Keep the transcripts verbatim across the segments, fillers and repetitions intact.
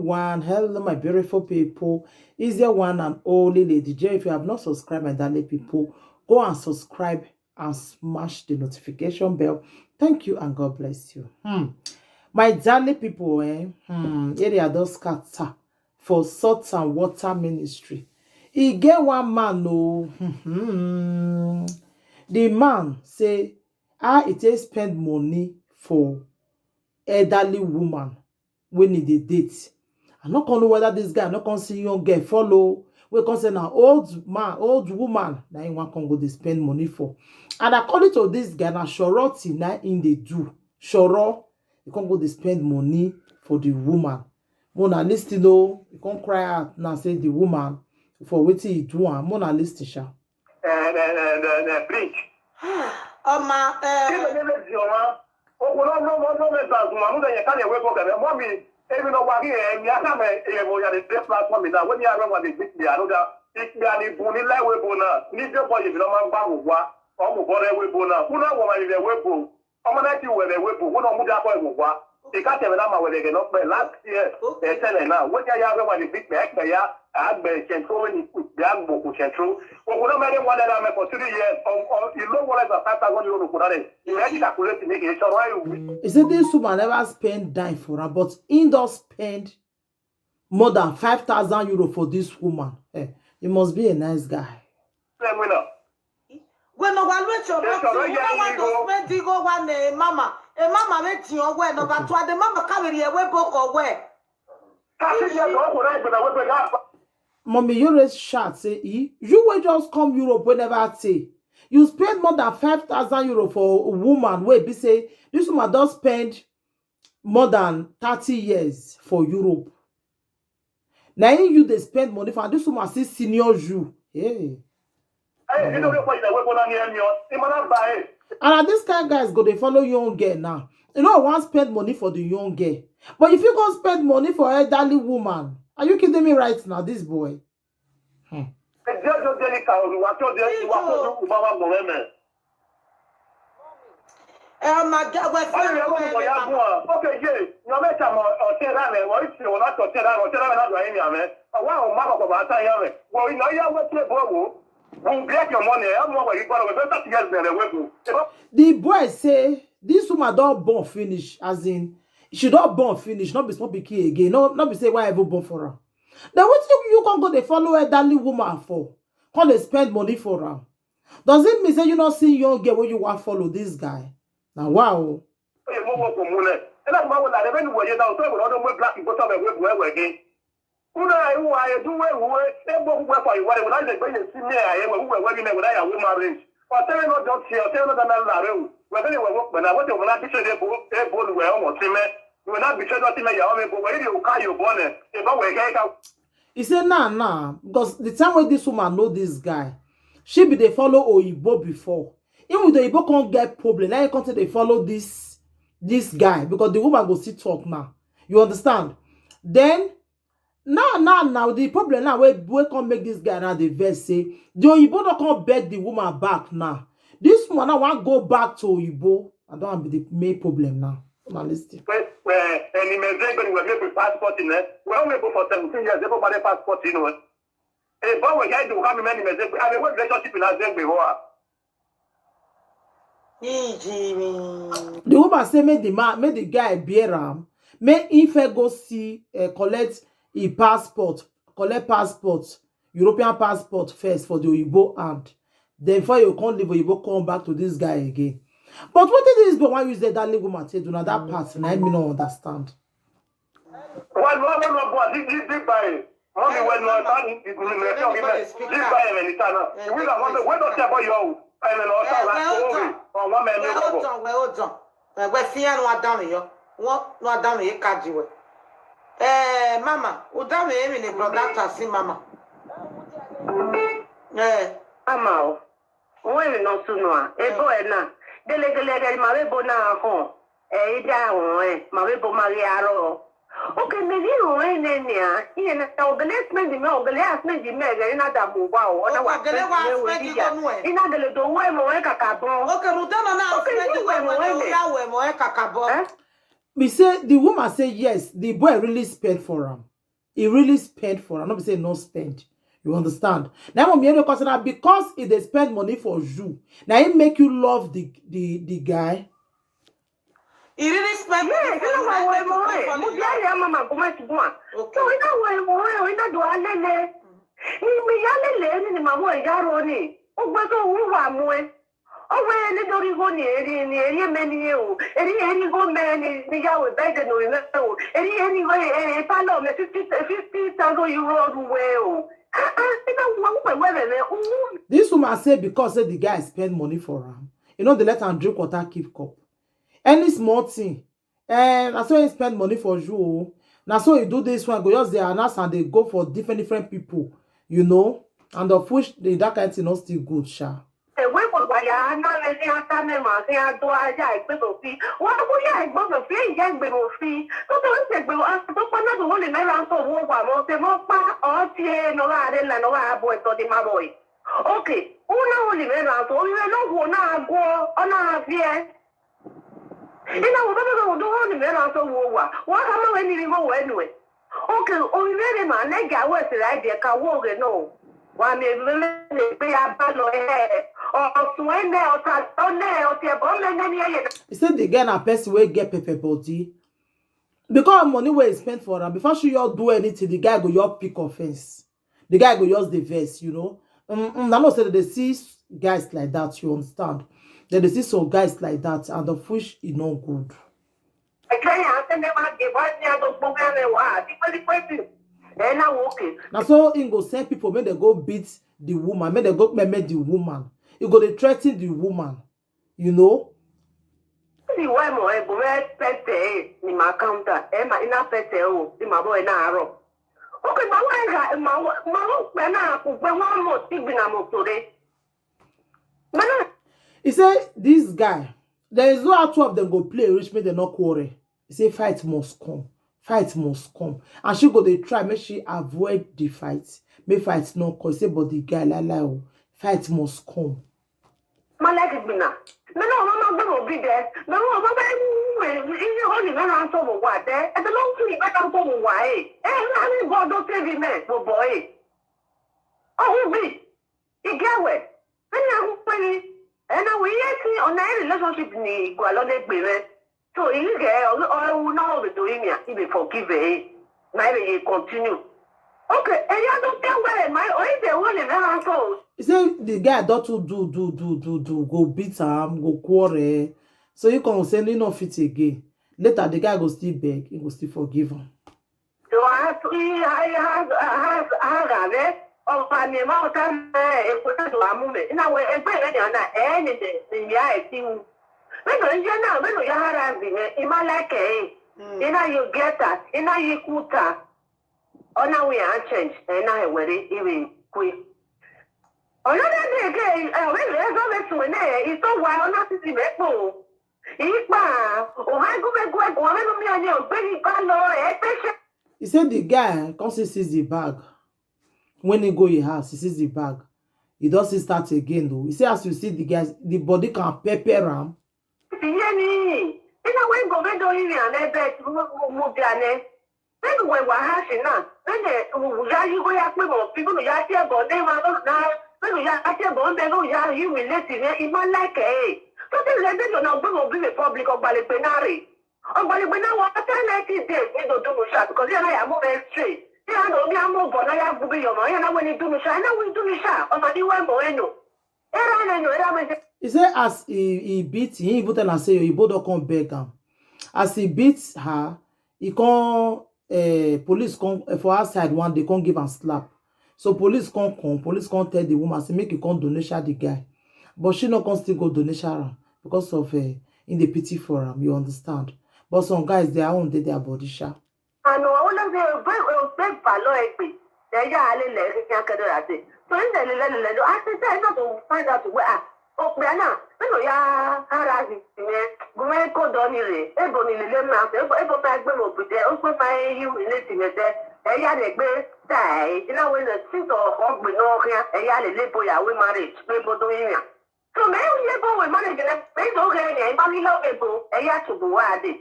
One, hello, my beautiful people. Is your one and only Lady J. If you have not subscribed, my darling people, go and subscribe and smash the notification bell. Thank you and God bless you. Hmm. My darling people, eh? Hmm. Area don scatter for salt and water ministry. E get one man, oh, hmm, the man say how e take spend money for elderly woman when e dey date. I no come know whether this guy no come see young girl follow, wey come say na old man, old woman, na him wan come go dey spend money for. And according to this guy, na shoroti na him dey do. Shoro, he come go dey spend money for the woman. Mona listen o, he come cry out now say the woman for wetin he do am. Mona listen sha. Eh, eh, eh, eh, eh, Blink. Ọma Kí ló dé méjì ọ̀ma? Okùn náà ló mọ́ ló mẹ́ta àgùn àmúdá yẹn kálẹ̀ wé bọ́kẹ̀ rẹ̀ mọ́ mi. Ebi náà wá kí ẹ̀ mi á kàmẹ́ ẹ̀yẹ̀ mọ̀ yàrá ìdílé platform mi náà wé ní àárọ̀ wà lè gbé ìgbé àlódà. Ìgbé àní bù ní láìwé bò náà. Ní ìjọ bọ̀ yèmí náà máa ń gbà wò wá. Ọmọ bọ̀ rẹ̀ wé bò náà. Kúnà wọ̀ máa yẹ wé bò. Ọmọ náà ti wẹ̀rẹ̀ wé bò. Kúnà mú dákọ̀ ẹ̀ wò wá. Ìka tẹ̀wé náà máa wẹ̀rẹ̀ gẹ̀ náà pẹ̀ last year. Ẹ̀ tẹ́lẹ̀ náà. Wé ní ayé àárọ̀ wà lè gbé ìgbé ẹ̀ pẹ̀ yá. Àgbẹ̀ ṣẹ̀ntó wé ní ìgbé àgbò kò ṣẹ̀ntó. Okùn náà mẹ́rin wà lẹ́nu àmẹ́kọ̀ three years. Ìlú wọlé gba five thousand euro kò dáre. Ìrẹ́ ti calculate ní kì í ṣọ̀rọ̀ ẹ̀ wí. He say this woman never spend dime for her, but he don spend more than five thousand euro for this woman. Eh, you must be a nice guy. Sẹ́mi náà. Gweno wa lwe choro ti una wa do spend go wa ne mama. E mama we ti o we no ba to ade mama ka we ri e we bo ko we. Kasi ya do ko na gbeda we gbeda. Mommy, you raise shout say, eh? You will just come Europe whenever I say. You spend more than five thousand euro for a woman. Wait, be say this woman does spend more than thirty years for Europe. Now you they spend money for this woman, see senior you. Hey. Hey, you know what you were going on here, you know. Imana buy. And this kind of guys go they follow young girl now. You know, I want spend money for the young girl. But if you go spend money for elderly woman, are you kidding me right now, this boy? Ẹjọ́ tó jẹ́ ní ka olùwà tó jẹ́ ìwà tó ní kùbá wa mọ̀ rẹ́mẹ̀. Ẹ ọmọ jẹ́ wẹ́ fún Ọ̀rẹ́ rẹ̀ wọ́n mọ̀ ya gún ọ. Ókè yé, yan mẹ́ta mọ̀ ọ̀tẹ́ rà rẹ̀, wọ́n ti wọ́n láti ọ̀tẹ́ rà rẹ̀, ọ̀tẹ́ rà rẹ̀ láti ọ̀yẹ́ ni àmẹ́. Ọ̀wá àwọn ọmọ àkọ́kọ́ bá tán yá rẹ̀. Wọ́n iná yá wọ́n tí èbó wò. Wọ́n bí ẹ̀kẹ́ ọmọ nìyẹn, ọmọ wẹ̀ yí gbọ́dọ̀ wẹ̀ fẹ́ láti yẹ bẹ̀rẹ̀ wẹ̀ bò. The boy say this woman don born finish, as in she don born finish, not be small pikin again, no, not be say why ever born for her. Then wetin you come go dey follow elderly woman for? Come dey spend money for am. Does it mean say you no see young girl wey you wan follow this guy? Na wow. Oye mo wo ko mu lẹ. Ẹ náà máa wo làdé bẹ́ẹ̀ ni wọ̀nyẹ náà, ọ̀tọ́ ìwọ̀n ọdún mú black ìgbó sọ̀rọ̀ ìwé ìwé ìwé ni. Kúrò ìwọ àyẹ̀dúwẹ̀ ìwé, ẹ gbọ́ gbogbo ẹ̀fọ́ ìwà ìwé láti lè gbé yẹn sí ní àyẹ̀wò ìwé ìwé mi náà ìwé náà yàwó marriage. Ọ̀tẹ́rẹ́ náà jọ tiẹ̀, ọ̀tẹ́rẹ́ náà dáná làárẹ̀ o. Wẹ̀fẹ́ ni wẹ̀wọ́ pẹ̀lú àwọn tí òun láti ṣe é bó olùwẹ̀ ọmọ sí mẹ́. Ìwé náà bí ṣẹ́jọ́ sí mẹ́ yàwó mi bó wẹ̀ ìdí òkà yóò bọ́ nẹ̀. Ìbá wẹ̀ kẹ́ ká. He say nah nah, because the time wey this woman know this guy, she be dey follow oyibo before. Even the oyibo come get problem, now he come take dey follow this this guy because the woman go still talk now. You understand? Then now now now the problem now wey wey come make this guy now dey vex say the oyibo no come beg the woman back now. This woman now wan go back to oyibo. I don be the main problem now. Una listen. Pé ẹ ẹni mẹ̀sẹ̀ gbẹ̀rù wẹ̀ mí pé passport nẹ. Wẹ̀ wẹ̀ bó for seventeen years ẹ bó parí passport inú ẹ. Ẹ bá wẹ̀ yá ìdùnnú ká mi mẹ́ni mẹ̀sẹ̀ pé àmì wẹ̀ relationship náà ṣe ń gbè wọ́n à. Iji mi. The woman say make the man, make the guy bear am, make him first go see, uh, collect his passport, collect passport, European passport first for the oyibo hand. Then before you come leave oyibo, come back to this guy again. But wetin this boy wan use the elderly woman take do na that part na me no understand. Wọ́n lọ wọ́n lọ bọ̀ sí dídí báyìí. Wọ́n mi wẹ́nu ọ̀tá ní ìdùnnú rẹ̀ fún mi bẹ́ẹ̀. Dídí báyìí rẹ̀ níta náà. Ìwé làwọn tó wẹ́n tó tẹ́ bọ́ yọ o. Ẹ̀rẹ̀ lọ ọ̀tá wa tó rè. Ọ̀wọ́n mẹ́rin Wẹ́ ó kọ̀bọ̀. Tàn wẹ́ ó tàn. Wẹ́ wẹ́ fi ẹnu adáhùn yọ. Wọ́n nu adáhùn yìí ká di wẹ̀. Ẹ mama, o dáhùn yìí mi ni brother ta sí mama. Ẹ Ama o. Wọ́n ìrìn náà tún nù à. Ebo ẹ̀ náà. Gelegele ẹ̀ máa wé bo náà hàn. Ẹ̀ ìdí àwọn ẹ̀ máa wé bo máa rí arọ́. Oke mezi ìròyìn ẹ̀ nẹ́ni à. Ìyẹn náà ògèlè spend mi ògèlè à spend mi ẹ̀gẹ̀ iná dààmú wa o. Ọ̀nà wà Ògèlè wà spend ìgbà. nínú ẹ̀. Iná gèlè tó wọ́ ẹ̀mọ̀ ẹ̀ kàkà bọ̀. Oke rudana náà Oke spend yóò wẹ̀ wẹ̀ mọ̀ wọ́n ẹ̀ lẹ̀. Yà wẹ̀ mọ̀ ẹ̀ kàkà bọ̀. Ẹ́? He say the woman say yes, the boy really spend for am. He really spend for am, no be say he no spend. You understand? Now, mommy, you know, because he dey spend money for you. Now, he make you love the the the guy. He really spend money Yes, for you you. know Now what make we're you pay more. for Mo the jẹ́ life. Ìyá Mama Gomez Gwan. Okay. So we know what we're more. We know do alele. Ni mi ya lele ni ni mama ya roni. Ogbe to wu wa mu e. Ogbe ni dori go ni eri ni eri me ni e o. Eri eri go me ni ni ya we bede no me o. Eri eri go e e palo me fifty fifty thousand euro du we o. Ah ah, ina wo wo we we me. Ooh. This woman say because say the guy spend money for am, you know, they let am drink water, keep cup. Any small thing, eh, na so he spend money for you. Oh. Na so he do this one, go just dey announce and they go for different different people, you know, and of which the, that kind of thing not still good, sha. Ewe ko wa ya na me ni ata me ma se a do aya igbe mo fi. Wa ko ya igbe mo fi, ya igbe mo fi. To to se igbe mo a to pa na do wo le me ran so wo wa mo se mo pa o ti e no wa re la no wa bo e to di ma boy. Okay, una wo le me ran so wo le no wo na go o na vie. Ina wo baba wo do wo le me ran so wo wa. Wa ka ma we ni ri wo we nu e. Okay, o le me ma na ga wo se ra je ka wo ge no. Wa mi le le pe ya ba lo e. O tun e me o ta o ne o ti e bo me ne ni e. He said the girl na person wey get pepper body. Because of money wey he spend for am, before she all do anything, the guy go your pick offense. The guy go just the verse, you know. Um, um, I know say they see guys like that, you understand. Then they see some guys like that, and of which is not good. Ẹ̀kẹ́ yẹn á tẹ́lẹ̀ máa gé bá ní àgbo gbogbo ẹ̀rẹ̀ wá àti pẹ́lípẹ́lí. Ẹ náà wò ó kè. Now so he go send people make they go beat the woman, make they go meme the woman. He go dey threaten the woman, you know. Sì wá ìmọ̀ ẹ̀gbọ́n rẹ pẹ̀tẹ̀ ẹ̀ ní màá káńtà. Ẹ máa iná pẹ̀tẹ̀ o, ní màá bọ̀ ẹ̀ náà rọ̀. Ó kì í máa wá ẹ̀ka máa wọ́n pẹ̀ náà kò gbé wọ́n mọ̀ sí ìgbìnà mọ̀ tó dé. Mẹ́nà He say this guy, there is no how two of them go play reach make they no quarrel. He say fight must come, fight must come, and she go dey try make she avoid the fight, make fight no come. He say but the guy lie lie o, fight must come. Malek Bina. Mẹ́nà ọmọ máa gbọ́dọ̀ bí dẹ. Mẹ́nà ọmọ bá ń wẹ̀ ní ọ̀nì mẹ́nà ń sọ̀rọ̀ wà dẹ́. Ẹ tẹ́ ló ń tún ìbá kan sọ̀rọ̀ wà ẹ̀. Ẹ ńlá ní gbọ́dọ̀ tẹ́bi mẹ́ bọ̀bọ̀ ẹ̀. Ọ̀hún bì. Ìgẹ́wẹ̀. Ẹni àwọn pẹ́ ni. Ẹ̀nà wò yẹ kí ọ̀nà ẹ̀ relationship ní ìgò àlọ́dẹ gbé rẹ. So ìgẹ́ ọ̀rẹ́wù náà wọ̀ bẹ̀tọ̀ yìí ni ìbẹ̀ forgive ẹ̀. Máa ẹ̀ bẹ̀ yẹ continue. Okay, ẹ̀yà tó kẹ́wẹ̀ ẹ̀ máa ọ̀ ìbẹ̀ wọ́n lè náà sọ̀rọ̀. He say the guy don too do do do do do go beat am, go quarrel. So he come say he no fit again. Later the guy go still beg, he go still forgive am. So I I I I I I ọ̀pá mi máa ń tán ẹ̀ ẹ̀kọ́ náà tó wà mú mi. Iná wọ ẹgbẹ́ rẹ̀ ni ọ̀nà ẹ̀ ẹ̀ ní ní ní ìyá ẹ̀ tí wù. Mẹ́nu ń jẹ́ náà mẹ́nu yá ara bì yẹn ìmá lẹ́kẹ̀ ẹ̀. Iná yóò gẹ́ta, iná yìí kú ta. Ọ̀nà wí à ń change ẹ̀ náà ẹ̀ wẹ̀rẹ̀ ìwé kú. Ọ̀nà dẹ́gbẹ̀ẹ́ kẹ́ ẹ̀ ọ̀rẹ́ rẹ̀ ẹ̀ zọ́ mi sùn ẹ̀ náà ẹ̀ ìtọ́wà ọ̀nà títí mẹ́pọ̀ o. Ipa, o ha gu me gu gu me no mi ani o gbe ni ba lo e pe se. He said the guy come see seize the bag. When he go his house, he sees the bag. He doesn't start again though. He say as you see the guys, the body can pepper am. Ti ye ni. Ina we go be do ni an e be ti mo mo bi ane. Then we wa ha si na. Then e ya yi go ya pe mo, people ya ti e bo de ma na. Then ya ti e bo be no ya yi mi le ti ni. I ma like e. So ti le be do na gbe mo bi me public o gba le pe na re. O gba le pe na wa ten ninety days ni do do mo sha because ya na ya mo be straight. Ti a no mi a mo bo na ya gbe yo mo. Ya na we ni do mo sha. Na we do mo sha. O ma di we mo e no. Era na no era me. He say as he he beat him, he even tell am say oyibo don come beg am. As he beat her, he come uh, police come uh, for outside one day come give am slap. So police come come, police come tell the woman say make he come donation the guy, but she no come still go donation am because of uh, in the pity for am. You understand? But some guys their own dey their body sha. Ano o le be be be ba lo egbe. They ya ale le ke kan kedo ya se. So in the le le le lo. I say say no to find out where ah. O pe na. Me no ya hara bi me. Go me ko do ni re. E bo ni le le ma se. E bo e bo ma gbe mo bi de. O pe ma e yi mi le ti me de. E ya le gbe dai. Ina we na si to ko gbe no ke. E ya le le bo ya we marriage. Me bo do yin ya. So me le bo we marriage na. Me do ke ni. E ba mi lo e bo. E ya to bo wa de.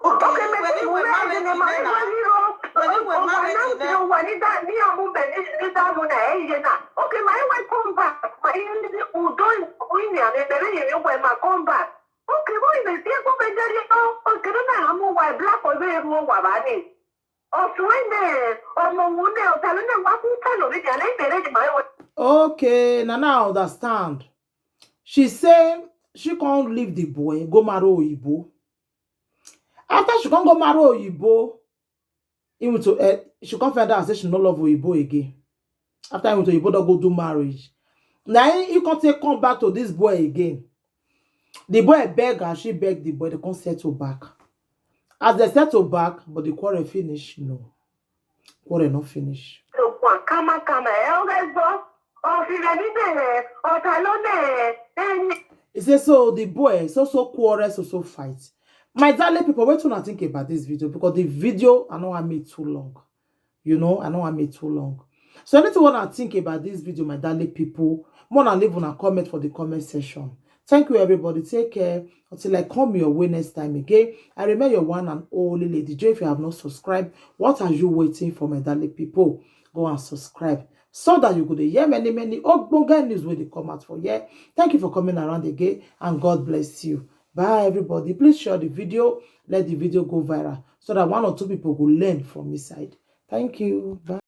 Okay, me When ti we wúrẹ́ married, ẹ̀jẹ̀ ni we màá then wá na- nírò. Onye nwe marriage na ụwa n'ịda ndị ọmụ mgbe ndị da mụ na ihe na. Okay, ma enwe come back, ma ihe ndị udo nwunye a na-emere ya enwe ma come back. Okay, boy, na tie ko bendari o. Okay, na ha mụ wa black o be ruo wa ba ni. Otu ene, ọmụ nwunye, ọtara na wa ku ta lo bi ya na emere ni ma enwe. Okay, na now I understand. She say she can't leave the boy, go marry Oyibo. After she can't go marry Oyibo, even to uh, she can't find out say she no love Oyibo again. After even to Oyibo don't go do marriage. Now he, he can't take come back to this boy again. The boy beg and she beg the boy to come settle back. As they settle back, but the quarrel finish, no. Quarrel not finish. So kwa kama kama e o ge zo. O fi le ni bere, o ta lo ne. Eni. He said so the boy so so quarrel so so fight. My darling people, what do you think about this video? Because the video I know I made too long. You know, I know I made too long. So anything what I think about this video, my darling people, more than leave on a comment for the comment section. Thank you, everybody. Take care. Until I come your way next time again. I remain your one and only Lady J. If you have not subscribed, what are you waiting for, my darling people? Go and subscribe so that you could hear many, many ogbonge news when they come out for here. Thank you for coming around again, and God bless you. Bye, everybody. Please share the video. Let the video go viral so that one or two people will learn from inside. Thank you. Bye.